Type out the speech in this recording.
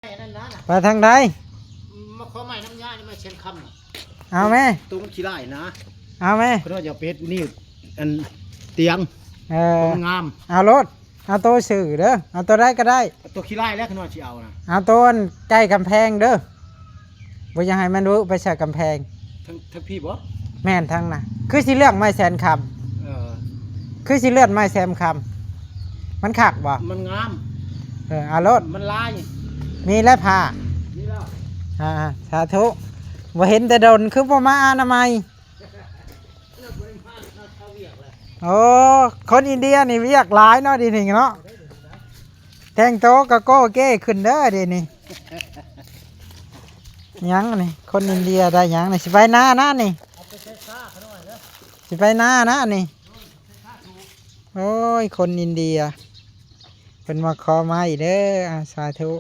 ໄປທາງໃດ? ມາຂໍໄມ້ນຳຍາຍ ໄມ້ແສນຄຳນະ. ເອົາແມ່. ໂຕມັນຂີ້ຮ້າຍນະ. ເອົາແມ່. ເພິ່ນວ່າຢ່າໄປເຮັດນີ້ ອັນຕຽງ. ເອີ. ມັນງາມ. ເອົາໂລດ. ເອົາໂຕຊື່ເດີ. ເອົາໂຕໃດກໍໄດ້. ເອົາໂຕຂີ້ຮ້າຍແຫຼະ ເພິ່ນວ່າຊິເອົານະ. ເອົາໂຕອັນໃກ້ກຳແພງເດີ. ບໍ່ຢາກໃຫ້ມັນເວີະໄປໃສ່ກຳແພງ. ທາງ ທາງພີ້ບໍ່? ແມ່ນ ທາງນະ. ຄືຊິເລືອກໄມ້ແສນຄຳ. ເອີ. ຄືຊິເລືອກໄມ້ແສນຄຳ. ມັນຄັກບໍ່? ມັນງາມ. ເອີ ເອົາໂລດ. ມັນຫຼາຍ. ມີແລ້ວຜ້າ. ມີແລ້ວ. ອ່າ ສາທຸ. ບໍ່ເຫັນແຕ່ດົນ ຄືບໍ່ມາອະນາໄມ? ໂອ້ ຄົນອິນເດຍນີ້ວຽກຫຼາຍເນາະ ດຽວນີ້ເນາະ. ແຕ່ງໂຕກໍໂກ້ເກ້ຂຶ້ນເດີ ດຽວນີ້. ຫຍັງນີ້ ຄົນອິນເດຍໄດ້ຫຍັງນີ້? ຊິໄປນານະນີ້ ຊິໄປນານະນີ້. ໂອ້ຍ ຄົນອິນເດຍ ເພິ່ນມາຂໍໄມ້ເດີ. ອາ ສາທຸ.